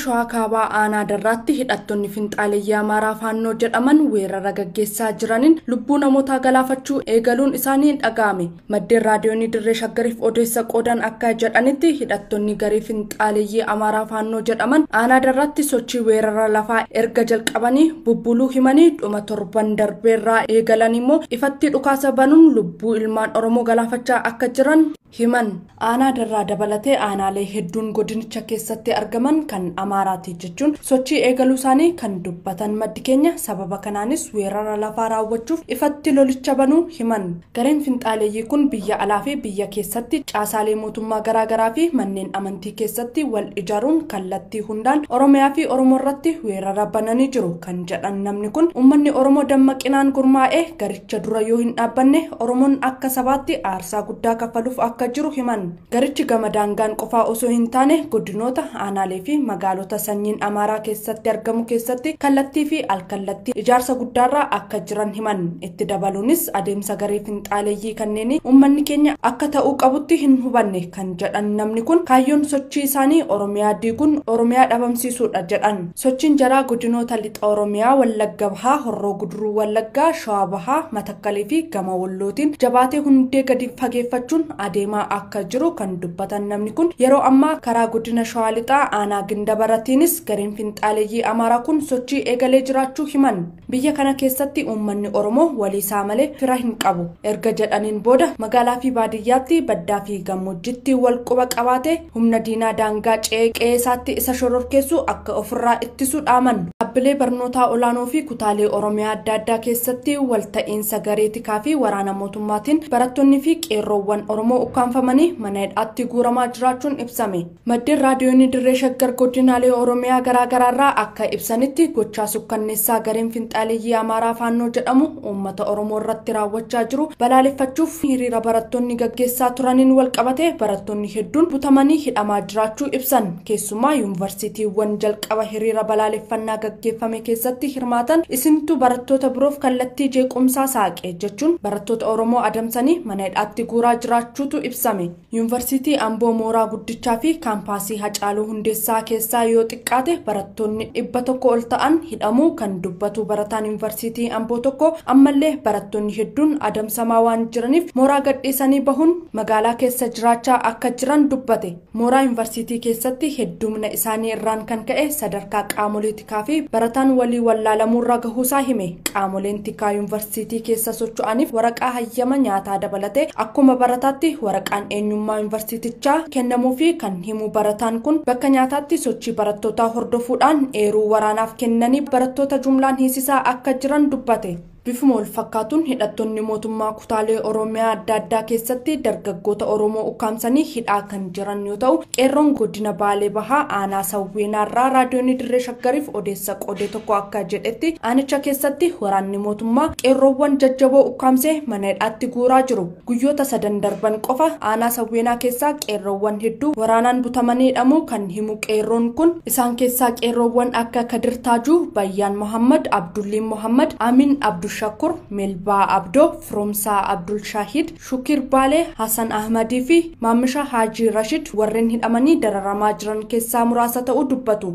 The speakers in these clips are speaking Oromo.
Shawaa Kaabaa Aanaa Darraatti hidhattoonni finxaaleyyii Amaaraa Faannoo jedhaman weerara gaggeessaa jiraniin lubbuu namootaa galaafachuu eegaluun isaanii dhaga'ame. Maddeen raadiyoonii Dirree Shaggariif odeessa qoodan akka jedhanitti hidhattoonni garee finxaaleyyii Amaaraa Faannoo jedhaman Aanaa Darraatti sochii weerara lafaa erga jalqabanii bubbuluu himanii dhuma torban darbeerraa eegalan immoo ifatti dhukaasa banuun lubbuu ilmaan Oromoo galaafachaa akka jiran himan. Aanaa Darraa dabalatee aanaalee hedduun godinicha keessatti argaman kan Amaaraati jechuun sochii eegaluu isaanii kan dubbatan maddi keenya sababa kanaanis weerara lafaa raawwachuuf ifatti lolicha banuu himan. Gareen finxaaleeyyii kun biyya alaa fi biyya keessatti caasaalee mootummaa garaagaraa fi manneen amantii keessatti wal ijaaruun kallattii hundaan Oromiyaa fi Oromoo irratti weerara bananii jiru kan jedhan namni kun uummanni Oromoo dammaqinaan gurmaa'ee garicha dura yoo hin dhaabbanne Oromoon akka sabaatti aarsaa guddaa kaffaluuf akka jiru himan. Garichi gama daangaan qofaa osoo hin taane godinoota aanaalee fi magaalota sanyiin Amaaraa keessatti argamu keessatti kallattii fi alkallattii ijaarsa guddaarraa akka jiran himan. Itti dabaluunis adeemsa garee finxaaleeyyii kanneen uummanni keenya akka ta'uu qabutti hin hubanne kan jedhan namni kun kaayyoon sochii isaanii Oromiyaa diiguun Oromiyaa dhabamsiisuudha jedhan. Sochiin jaraa godinoota lixa Oromiyaa Wallagga Bahaa, Horroo Guduruu Wallaggaa, Shawaa Bahaa, Matakkalii fi Gama Wallootiin jabaatee hundee gadi fageeffachuun adeemaa akka jiru kan dubbatan namni kun yeroo ammaa karaa godina Shawaa Lixaa aanaa Gindabaratiinis gareen finxaaleeyyii Amaaraa kun sochii eegalee jiraachuu himan. Biyya kana keessatti uummanni Oromoo waliisaa malee fira hin qabu erga jedhaniin booda magaalaa fi baadiyyaatti baddaa fi gammoojjitti wal quba qabaate humna diinaa daangaa ce'ee qe'ee isaatti isa shororkeessu akka ofirraa ittisu dhaaman. Dhaabbilee barnootaa olaanoo fi kutaalee Oromiyaa adda addaa keessatti walta'iinsa garee tikaa fi waraana mootummaatiin barattoonni fi qeerroowwan Oromoo ukkaanfamanii mana hidhaatti guuramaa jiraachuun ibsame. Maddeen raadiyoonii Dirree Shaggar godinaalee Oromiyaa garaagaraarraa akka ibsanitti gochaa sukkanneessaa gareen finxaaleeyyii Amaaraa Faannoo jedhamu uummata Oromoo irratti raawwachaa jiru balaaleffachuuf hiriira barattoonni gaggeessaa turaniin walqabate barattoonni hedduun butamanii hidhamaa jiraachuu ibsan. Keessumaa yuunivarsiitiiwwan jalqaba hiriira balaaleffannaa gaggeeffame keessatti hirmaatan isintu barattoota biroof kallattii jeequmsaa saaqe jechuun barattoota Oromoo adamsanii mana hidhaatti guuraa jiraachuutu ibsame. Yuunivarsiitii Amboo Mooraa Guddichaa fi kaampaasii Hacaaluu Hundeessaa keessaa yoo xiqqaate barattoonni 100 ol ta'an hidhamuu kan dubbatu barataan yuunivarsiitii Amboo tokko ammallee barattoonni hedduun adamsamaa waan jiraniif mooraa gadhiisanii bahuun magaalaa keessa jiraachaa akka jiran dubbate. Mooraa yuunivarsiitii keessatti heddumna isaanii irraan kan ka'e sadarkaa qaamolee tikaa fi barataan walii wallaalamuurra gahuusaa hime. Qaamoleen tikaa yuunivarsiitii keessa socho'aniif waraqaa hayyama nyaataa dabalatee akkuma barataatti waraqaan eenyummaa yuunivarsiitichaa kennamuu fi kan himu barataan kun bakka nyaataatti sochii barattootaa hordofuudhaan eeruu waraanaaf kennanii barattoota jumlaan hiisisaa akka jiran dubbate. Bifuma wal fakkaatuun hidhattoonni mootummaa kutaalee Oromiyaa adda addaa keessatti dargaggoota Oromoo ukkaamsanii hidhaa kan jiran yoo ta'u, qeerroon godina Baalee Bahaa aanaa Sawweenaarraa raadiyoonii Dirree Shaggariif odeessa qoodee tokko akka jedhetti aanicha keessatti waraanni mootummaa qeerroowwan jajjaboo ukkaamsee mana hidhaatti guuraa jiru. Guyyoota sadan darban qofa aanaa Sawweenaa keessaa qeerroowwan hedduu waraanaan butamanii hidhamuu kan himu qeerroon kun isaan keessaa qeerroowwan akka Kadir Taajuu, Bayyaan Mohammad, Abdulliin Mohammad, Amin Abdul Shakur, Melbaa Abdoo, Firoomsaa Abdul Shahid, Shukir Baalee, Hasan Ahmadii fi Maamisha Haajii Rashid warreen hidhamanii dararamaa jiran keessaa muraasa ta'uu dubbatu.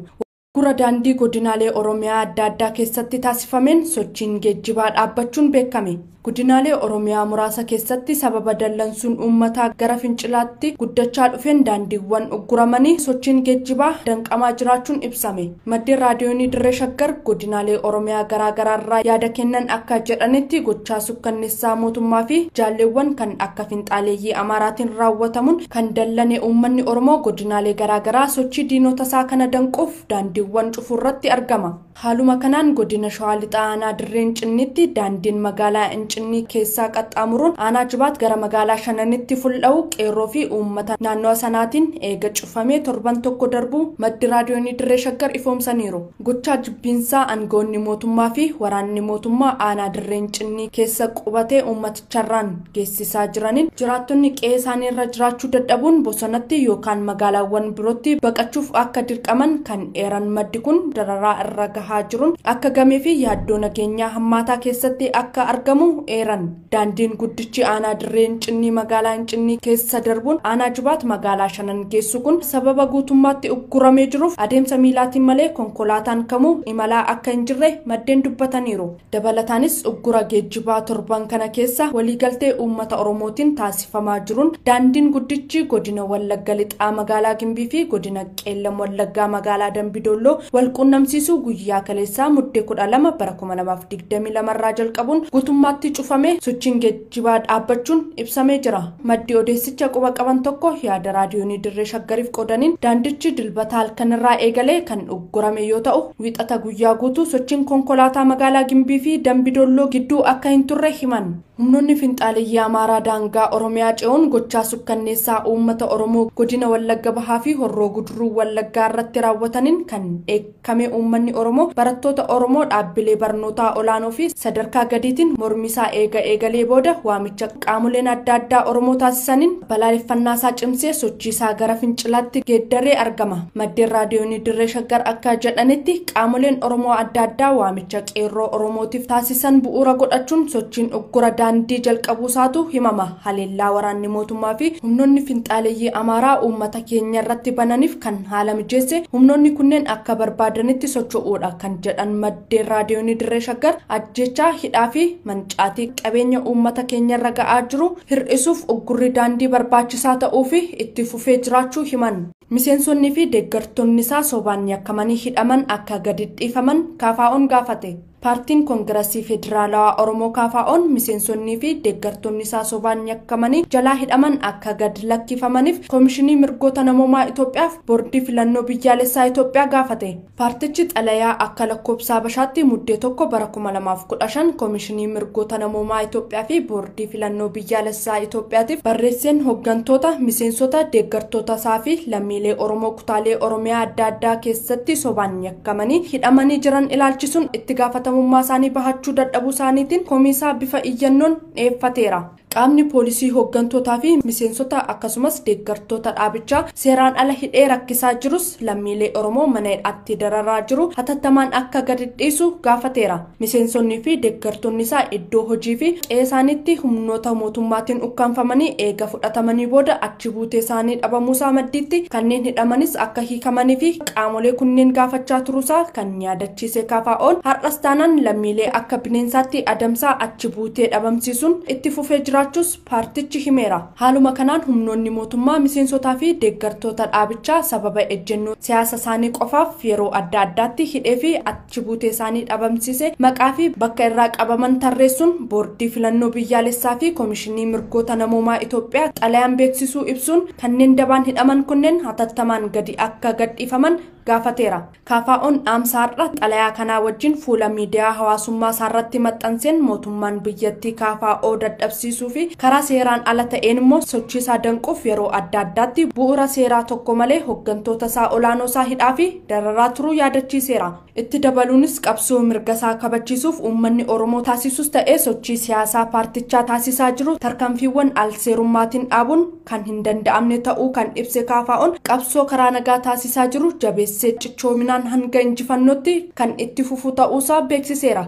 Gura daandii godinaalee Oromiyaa adda addaa keessatti taasifameen sochiin geejjibaa dhaabbachuun beekame. Godinaalee Oromiyaa muraasa keessatti sababa dallansuun uummataa gara fincilaatti guddachaa dhufeen daandiiwwan ugguramanii sochiin geejjibaa danqamaa jiraachuun ibsame. Maddeen raadiyoonii Dirree Shaggar godinaalee Oromiyaa garaagaraarraa yaada kennan akka jedhanitti gochaa sukkanneessaa mootummaa fi jaalleewwan kan akka finxaaleeyyii Amaaraatiin raawwatamuun kan dallane uummanni Oromoo godinaalee garaagaraa sochii diinota isaa kana danquuf daandiiwwan cufuurratti argama. Haaluma kanaan godina Shawaa Lixaa aanaa Dirreen Cinnitti daandiin magaalaa Incinnii keessaa qaxxaamuruun aanaa Jibaat gara magaalaa Shananitti fuldha'u qeerroo fi uummata naannoo sanaatiin eega cufamee torban tokko darbuu maddi raadiyoonii Dirree Shaggar ifoomsaniiru. Gochaa jibbiinsaa aangoonni mootummaa fi waraanni mootummaa aanaa Dirreen Cinnii keessa qubatee uummaticharraan geessisaa jiraniin jiraattonni qe'ee isaanii irra jiraachuu dadhabuun bosonatti yookaan magaalaawwan birootti baqachuuf akka dirqaman kan eeran maddi kun dararaa irra gahaa gahaa jiruun akka gamee fi yaaddoo nageenyaa hammaataa keessatti akka argamu eeran. Daandiin guddichi aanaa Dirree Incinnii magaalaa Incinnii keessa darbuun aanaa Jibaat magaalaa Shanan geessu kun sababa guutummaatti ugguramee jiruuf adeemsa miilaatiin malee konkolaataan kamuu imalaa akka hin jirre maddeen dubbataniiru. Dabalataanis uggura geejjibaa torban kana keessa waliigaltee uummata Oromootiin taasifamaa jiruun daandiin guddichi godina Wallagga Lixaa magaalaa Gimbii fi godina Qeellam Wallaggaa magaalaa Dambidolloo wal quunnamsiisuu guyyaa kaleessaa muddee 12 bara 2022 irraa jalqabuun guutummaatti cufame sochiin geejjibaa dhaabbachuun ibsamee jira. Maddi odeessicha quba qaban tokko yaada raadiyoonii Dirree Shaggariif qoodaniin daandichi dilbata halkanirraa eegalee kan uggurame yoo ta'u wixata guyyaa guutuu sochiin konkolaataa magaalaa Gimbii fi Dambidolloo gidduu akka hin turre himan. Humnoonni finxaaleyyii Amaaraa daangaa Oromiyaa ce'uun gochaa sukkanneessaa uummata Oromoo godina Wallagga Bahaa fi Horroo Guduruu Wallaggaa irratti raawwataniin kan dheekkame uummanni Oromoo barattoota Oromoo dhaabbilee barnootaa olaanoo fi sadarkaa gadiitiin mormisaa eegalee booda waamicha qaamoleen adda addaa Oromoo taasisaniin balaaleffannaasaa cimsee sochiisaa gara fincilaatti geeddaree argama. Maddeen raadiyoonii Dirree Shaggar akka jedhanitti qaamoleen Oromoo adda addaa waamicha qeerroo Oromootiif taasisan bu'uura godhachuun sochiin uggura daandii jalqabuusaatu himama. Haleellaa waraanni mootummaa fi humnoonni finxaaleyyii Amaaraa uummata keenya irratti bananiif kan haala mijeesse humnoonni kunneen akka barbaadanitti socho'uudha kan jedhan maddeen raadiyoonii Dirree Shaggar ajjechaa hidhaa fi mancaatii qabeenya uummata keenya irra ga'aa jiru hir'isuuf uggurri daandii barbaachisaa ta'uu fi itti fufee jiraachuu himan. Miseensonni fi deeggartoonni isaa sobaan yakkamanii hidhaman akka gadi dhiifaman KFO'n gaafate. Paartiin Koongirasii Federaalawaa Oromoo KFO'n miseensonnii fi deeggartoonni isaa sobaan yakkamanii jalaa hidhaman akka gad lakkifamaniif Koomishinii Mirgoota Namoomaa Itoophiyaaf Boordii Filannoo Biyyaalessaa Itoophiyaa gaafate. Paartichi xalayaa akka lakkoofsa Habashaatti muddee 1 bara 2015 Koomishinii Mirgoota Namoomaa Itoophiyaa fi Boordii Filannoo Biyyaalessaa Itoophiyaatiif barreesseen hooggantoota, miseensota, deeggartoota isaa fi lammiilee Oromoo kutaalee Oromiyaa adda addaa keessatti sobaan yakkamanii hidhamanii jiran ilaalchisuun itti gaafatamummaa isaanii bahachuu dadhabuu isaaniitiin komisaa bifa iyyannoon dhiyeeffateera. Qaamni poolisii hooggantootaa fi miseensota akkasumas deeggartoota dhaabichaa seeraan ala hidhee rakkisaa jirus lammiilee Oromoo mana hidhaatti dararaa jiru hatattamaan akka gadi dhiisu gaafateera. Miseensonnii fi deeggartoonni isaa iddoo hojii fi qe'ee isaaniitti humnoota mootummaatiin ukkaanfamanii eega fudhatamanii booda achi buutee isaanii dhabamuusaa maddiitti kanneen hidhamanis akka hiikamanii fi qaamolee kunneen gaafachaa turuusaa kan yaadachiise KFO'n har'as taanaan lammiilee akka bineensaatti adamsaa achi buutee dhabamsiisuun itti fufee jira. Paartichi himeera. Haaluma kanaan humnoonni mootummaa miseensotaa fi deeggartoota dhaabichaa sababa ejjennoo siyaasa isaanii qofaaf yeroo adda addaatti hidhee fi achi buutee isaanii dhabamsiise maqaa fi bakka irraa qabaman tarreessuun boordii filannoo biyyaalessaa fi Koomishinii Mirgoota Namoomaa Itoophiyaa xalayaan beeksisuu ibsuun kanneen dabaan hidhaman kunneen hatattamaan gadi akka gadhiifaman gaafateera. KFO'n dhaamsa har'a xalayaa kanaa wajjin fuula miidiyaa hawaasummaa isaarratti maxxanseen mootummaan biyyattii KFO dadhabsiisuu fi karaa seeraan ala ta'een immoo sochii isaa danquuf yeroo adda addaatti bu'uura seeraa tokko malee hooggantoota isaa olaanoo isaa hidhaa fi dararaa turuu yaadachiiseera. Itti dabaluunis qabsoo mirga isaa kabachiisuuf uummanni Oromoo taasisus ta'ee sochii siyaasaa paartichaa taasisaa jiru tarkaanfiiwwan al seerummaatiin dhaabuun kan hin danda'amne ta'uu kan ibse KFO'n qabsoo karaa nagaa taasisaa jiru jabeessee cichoominaan hanga injifannootti kan itti fufu ta'uusaa beeksiseera.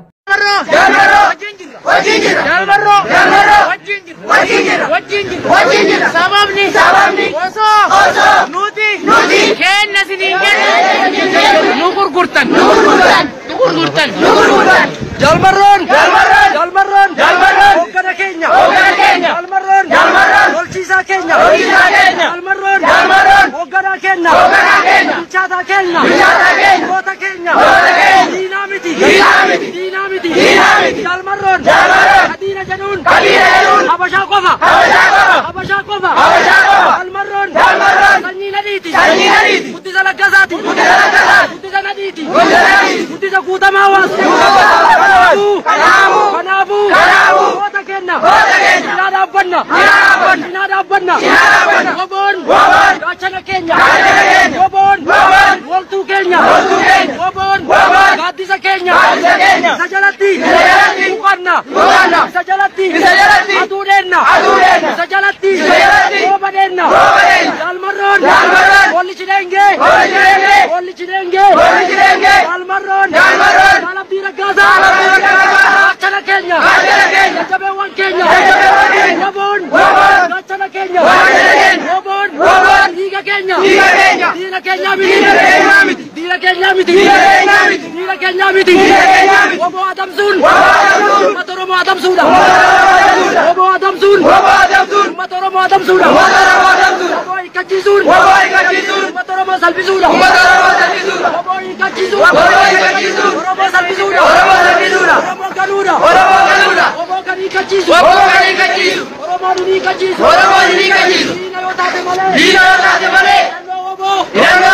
Sababni osoo nuti kenna isiniin jennu nu gurgurtan Jalmarroon hoggana keenya Jalmarroon lolchiisaa keenya Jalmarroon hogganaa keenya bilchaataa keenya goota keenya diinaa miti Jalmarroon kadiina jedhuun Habashaa qofa Jalmarroon sanyii nadhiiti guddisa laggasaati guddisa nadhiiti guddisa guutamaa hawaasa Kanaafuu goota kenna cinaa dhaabbanna Woboon gaachana keenya Woboon loltuu keenya Woboon gaaddisa keenya isa jalatti tuqanna isa jalatti aduu dheenna isa jalatti rooba dheenna Jalmarroon holli chidengee Jalmarroon Diina keenya. Diina keenyaa miti. Diina keenyaa miti. Diina keenyaa miti. Diina keenyaa miti. Diina keenyaa miti. Diina keenyaa miti. Woboo adamsuun. Woboo adamsuun. Uummata Oromoo adamsuudha. Uummata Oromoo adamsuudha. Woboo adamsuun. Woboo adamsuun. Uummata Oromoo adamsuudha. Uummata Oromoo adamsuudha. Woboo hiikkachiisuun. Woboo hiikkachiisuun. Uummata Oromoo salphisuudha. Uummata Oromoo salphisuudha. Woboo hiikkachiisuun. Woboo hiikkachiisuun. Oromoo salphisuudha. Oromoo salphisuudha. Oromoo galuudha. Oromoo galuudha. Woboo kan hiikkachiisu. Woboo kan hiikkachiisu. Oromoon hin hiikkachiisu. Oromoon hin hiikkachiisu. Diina yoo taate malee. Diina yoo taate malee. Hidhannoo woboo. Hidhannoo